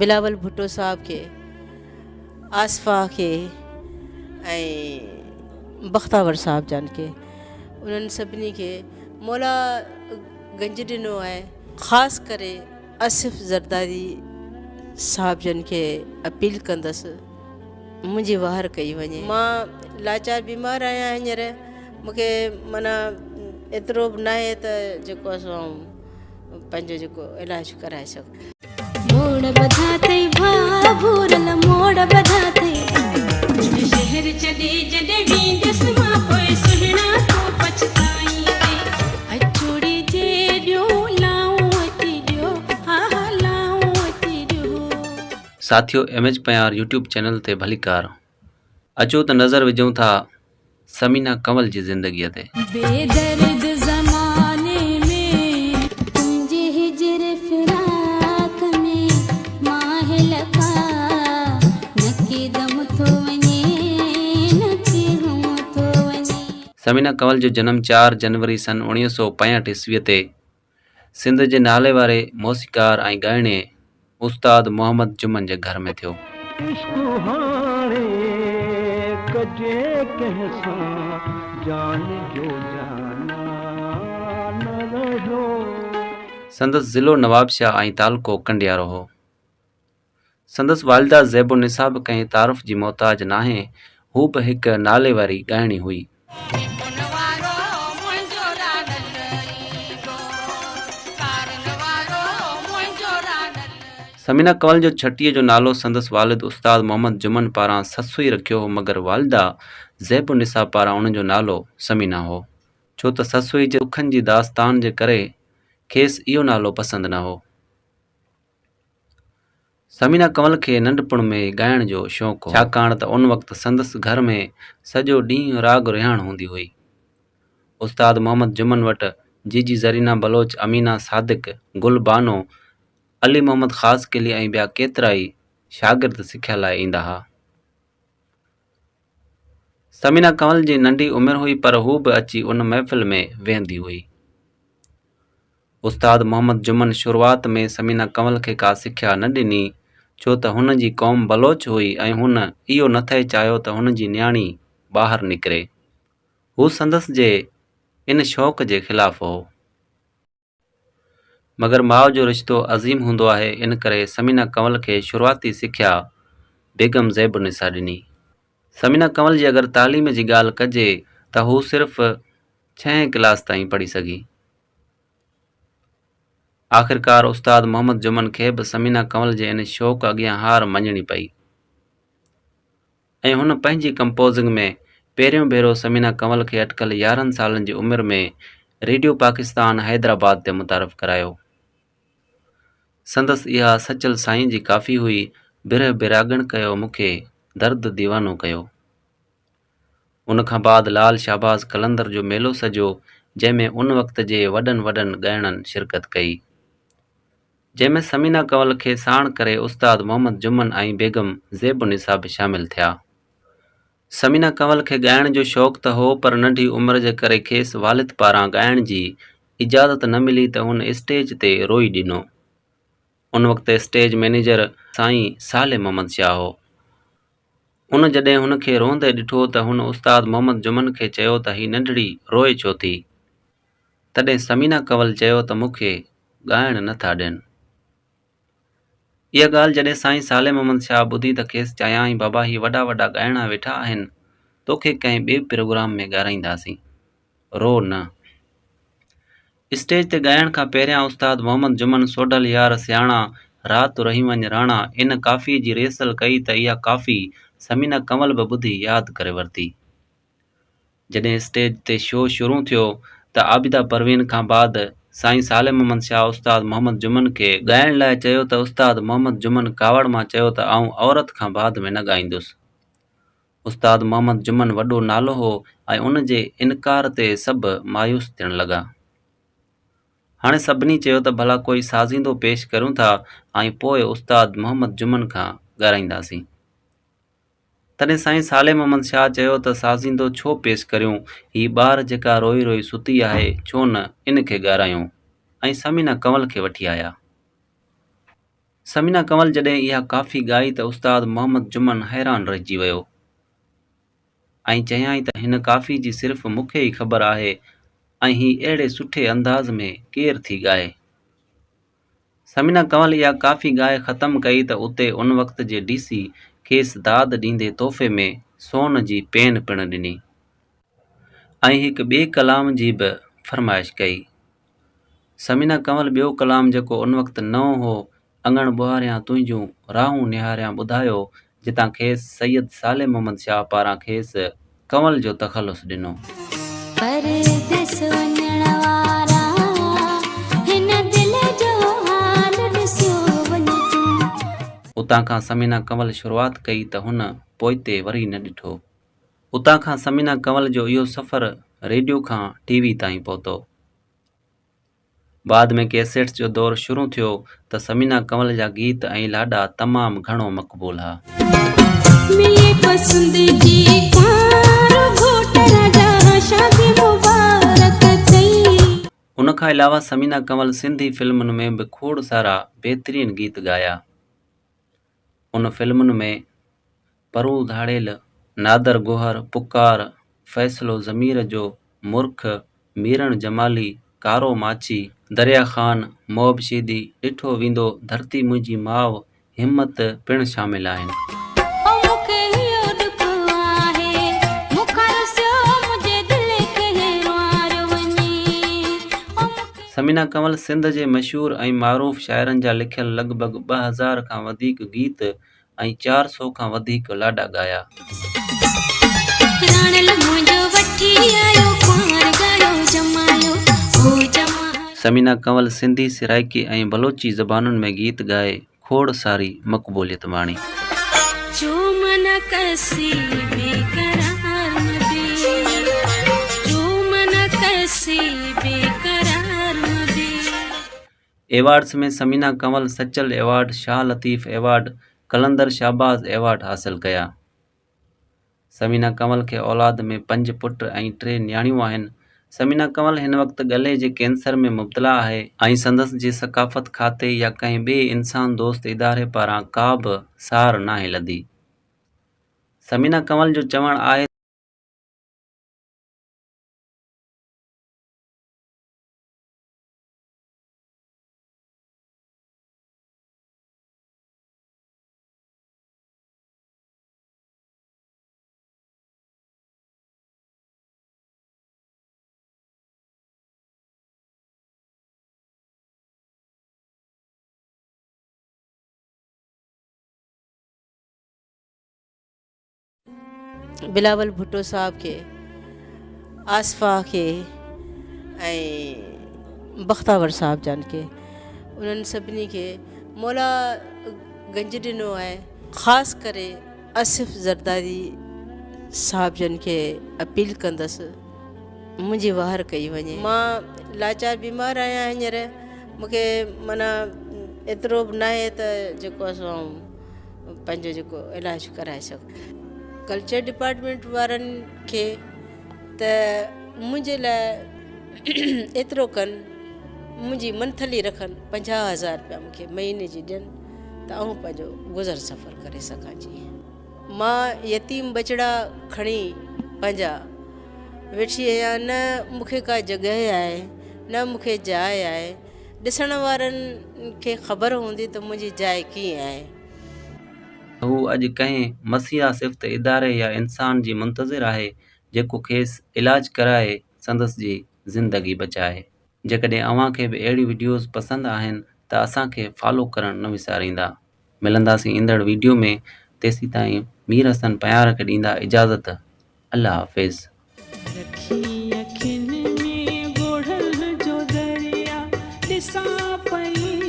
بلاول ڀٽو صاحب کي، آصفه کي ۽ بختاور صاحب جان کي انهن سڀني کي مولا گنج ڏنو آهي. خاص ڪري آصف زرداري صاحب جن کي اپيل ڪندس منهنجي واهر ڪئي وڃي. مان لاچار بيمار آهيان هينئر مون کي معنيٰ ايترو به ناهي ته جيڪو آهي سو آئون پنهنجو جيڪو علاج ڪرائي سگهان. موڙ ٻڌا ٿئي ڀاء ڀورل موڙ ٻڌا ٿئي. شهر ڇڏي جڏهن ويندس مان پوء سهڻا تون پڇتائيندين. اڇوڙي جيڏيون لائون اچي ڏيو ها ها لائون اچي ڏيو. ساٿيو M H Payar YouTube channel تي ڀليڪار اچو ته نظر وجهون ٿا ثمينه ڪنول جي زندگيء تي. بيدرد زماني ۾. تنهنجي هجر فراق ۾ ماهه لقا نه ڪي دم ٿو وڃي نه ڪي غم ٿو وڃي. ثمينه ڪنول جو جنم چار جنوري سن 1965 عيسويء تي سنڌ جي ناليواري موسيقار ۽ ڳائڻي استاد محمد جمن جي گهر ۾ ٿيو. عشق هاڻي ڪجي ڪنهن سان جان جو جانان نه رهيو. سندس ضلعو نوابشاهه ۽ تعلقو ڪنڊيارو هو. سندس والده زيب النساء به ڪنهن تعارف جي محتاج ناهي، هوء به هڪ ناليواري ڳائڻي هئي. ثمينه ڪنول جو ڇٽيء جو نالو سندس والد استاد محمد جمن پاران سسئي رکيو هو مگر والده زيب النساء پاران ان جو نالو ثمينه هو، ڇو ته سسئي جي ڏکن جي داستان جي ڪري کيس اهو نالو پسند نه هو. ثمينه ڪنول کي ننڍپڻ ۾ ئي ڳائڻ جو شوق هو، ڇاڪاڻ ته ان وقت سندس گهر ۾ سڄو ڏينهن راڳ رهاڻ هوندي هئي. استاد محمد جمن وٽ جيجي زرينه بلوچ، امينه صادق، گل بانو، علي محمد خاصخيلي ۽ ٻيا ڪيترائي شاگرد سکيا لاء ايندا ها. ثمينه ڪنول جي ننڍي عمر هئي پر هوء به اچي ان محفل ۾ ويهندي هئي. استاد محمد جمن شروعات ۾ ثمينه ڪنول کي ڪا سکيا نه ڏني، ڇو ته هن جي قوم بلوچ هئي ۽ هن اهو نه ٿئي چاهيو ته هن جي نياڻي ٻاهر نڪري. هو سندس جي ان شوق جي خلاف هو. مگر ماء جو رشتو عظيم هوندو آهي، ان ڪري ثمينه ڪنول کي شروعاتي سکيا بيگم زيب النساء ڏني. ثمينه ڪنول جي اگر تعليم جي ڳالهه ڪجي ته هو صرف ڇهين ڪلاس تائين پڙهي سگهي. آخرڪار استاد محمد جمن کي به ثمينه ڪنول جي ان شوق اڳيان هار مڃڻي پئي ۽ هن پنهنجي ڪمپوزنگ ۾ پهريون ڀيرو ثمينه ڪنول کي اٽڪل 11 سالن جي عمر ۾ ريڊيو پاڪستان حيدرآباد تي متعارف ڪرايو. سندس اها سچل سائين جي ڪافي هئي، برهه بيراڳڻ ڪيو مون کي درد ديوانو ڪيو. ان کان بعد لعل شهباز قلندر جو ميلو سجيو، جنهن ۾ ان وقت جي وڏن وڏن ڳائڻن شرڪت ڪئي. جنهن ۾ ثمينه ڪنول کي ساڻ ڪري استاد محمد جمن ۽ بيگم زيب النساء به شامل ٿيا. ثمينه ڪنول کي ڳائڻ جو شوق ته هو پر ننڍي عمر جي ڪري کيس والد پاران ڳائڻ جي اجازت نه ملي ته هن اسٽيج تي روئي ڏنو. ان وقت اسٽيج مئنيجر سائين صالح محمد شاهه هو. ان جڏهن هن کي روئندي ڏٺو ته هن استاد محمد جمن کي چيو ته هي ننڍڙي روئي ڇو ٿي؟ تڏهن ثمينه ڪنول چيو ته مون کي ڳائڻ نه ٿا ڏين. اها ڳالهه جڏهن سائين صالح محمد شاهه ٻڌي ته کيس چيائين بابا هي وڏا وڏا ڳائڻا ويٺا آهن، توکي ڪنهن ٻئي پروگرام ۾ ڳارائينداسين. رو نه. اسٽيج تي ڳائڻ کان پهريان استاد محمد جمن سوڍل يار سياڻا رات رهي وڃ راڻا ان ڪافيء جي ريهرسل ڪئي ته اها ڪافي ثمينه ڪنول به ٻڌي ياد ڪري ورتي. جڏهن اسٽيج تي شو شروع ٿيو ته عابده پروين کان بعد سائين صالح محمد شاهه استاد محمد جمن کي ڳائڻ لاء چيو ته استاد محمد جمن ڪاوڙ مان چيو ته آئون عورت کان بعد ۾ نه ڳائيندس. استاد محمد جمن وڏو نالو هو ۽ ان جي انڪار تي سڀ مايوس ٿيڻ لڳا. هاڻي سڀني چيو ته ڀلا ڪوئي سازيندو پيش ڪريون ٿا ۽ پوء استاد محمد جمن کان ڳارائينداسين. تڏهن سائين صالح محمد شاهه چيو ته سازيندو ڇو پيش ڪريون، هي ٻار جيڪا روئي روئي ستي آهي ڇو نه ان کي ڳارايون ۽ ثمينه ڪنول کي وٺي آيا. ثمينه ڪنول جڏهن اها ڪافي ڳائي ته استاد محمد جمن حيران رهجي ويو ۽ چيائين ته هن ڪافي جي صرف مون کي ئي خبر آهي ۽ هي اهڙي سٺي انداز ۾ ڪير ٿي ڳائي. ثمينه ڪنول اها ڪافي ڳائي ختم ڪئي ته اتي ان وقت جي ڊي سي کيس داد ڏيندي تحفي ۾ سون جي پين پڻ ڏني ۽ هڪ ٻئي ڪلام جي به فرمائش ڪئي. ثمينه ڪنول ٻيو ڪلام جيڪو ان وقت نئون هو، اڱڻ ٻهاريان تنهنجون راهون نهاريان ٻڌايو، جتان کيس سيد صالح محمد شاهه پاران کيس ڪنول جو تخلص ڏنو. پرديس وڃڻ وارا هن دل جو حال ڏسيو وڃ تون. اتان کان ثمينه ڪنول شروعات ڪئي ته هن پوئتي وري نه ڏٺو. اتان کان ثمينه ڪنول جو اهو سفر ريڊيو کان ٽي وي تائين پهتو. بعد ۾ ڪيسيٽس جو دور شروع ٿيو ته ثمينه ڪنول جا گيت ۽ لاڏا تمام گهڻو مقبول ها. ملي پسند جي ڪنوار گهوٽ راجا شادي مبارڪ ٿئي. ان کان علاوه ثمينه ڪنول سنڌي فلمن ۾ به کوڙ سارا بهترين گيت ڳايا. ان فلمن ۾ پرو ڌاڙيل، نادر گوهر، پڪار، فيصلو ضمير جو، مرک، ميرڻ جمالي، ڪارو ماڇي، دريا خان، محب شيدي، ڏٺو ويندو، ڌرتي منهنجي ماء، همت پڻ شامل آهن. او مون کي اهو ڏک آهي، مون کان رسيو منهنجي دل کي روئاريو وڃي، او مون کي. ثمينه ڪنول سنڌ جي مشهور ۽ معروف شاعرن جا لکيل لڳ ڀڳ 2000 کان وڌيڪ گيت ۽ 400 کان وڌيڪ لاڏا ڳايا. راڻل منهنجو وٺي آيو ڪنوار ڳايو جمالو او جمالو. ثمينه ڪنول سنڌي، سرائيڪي ۽ بلوچي زبانن ۾ گيت ڳائي کوڙ ساري مقبوليت ماڻي. جو من ڪسي بيقرار مبي جو من ڪسي بيقرار مبي. Awards ۾ Samina Kanwal Sachal award, Shah Latif award, Qalandar Shahbaz award حاصل ڪيا. ثمينه ڪنول کي اولاد ۾ پنج پٽ ۽ ٽي نياڻيون آهن. ثمينه ڪنول هن وقت ڳلي جي ڪينسر ۾ مبتلا آهي ۽ سندس جي ثقافت کاتي يا ڪنهن ٻئي انسان دوست اداري پاران ڪا به سار ناهي لڌي. ثمينه ڪنول جو چوڻ آهي. بلاول ڀٽو صاحب کي، آصفه کي ۽ بختاور صاحب جان کي انهن سڀني کي مولا گنج ڏنو آهي. خاص ڪري آصف زرداري صاحب جن کي اپيل ڪندس منهنجي واهر ڪئي وڃي. مان لاچار بيمار آهيان هينئر مونکي معنيٰ ايترو به ناهي ته جيڪو آهي سو آئون پنهنجو جيڪو علاج ڪرائي سگهان. ڪلچر ڊپارٽمينٽ وارن کي ته منهنجي لاء ايترو ڪن منهنجي منٿلي رکن 50,000 روپيا مونکي مهيني جي ڏين ته آئون پنهنجو گذر سفر ڪري سگهان. جيئن مان يتيم ٻچڙا کڻي پنهنجا ويٺي آهيان نه مونکي ڪا جڳهه آهي نه مونکي جاء آهي. ڏسڻ وارن کي خبر هوندي ته منهنجي جاء ڪيئن آهي. هو اڄ ڪنهن مسيحا صفت اداري يا انسان جي منتظر آهي جيڪو کيس علاج ڪرائي سندس جي زندگي بچائي. جيڪڏهن اوهان کي به اهڙيون وڊيوز پسند آهن ته اسان کي فالو ڪرڻ نه وساريندا. ملنداسين ايندڙ وڊيو ۾ تيسيتائين مير حسن پنهيار کي ڏيندا اجازت الله حافظ. رکي اکين ۾ ڳوڙهن جو دريا ڏسان پئي.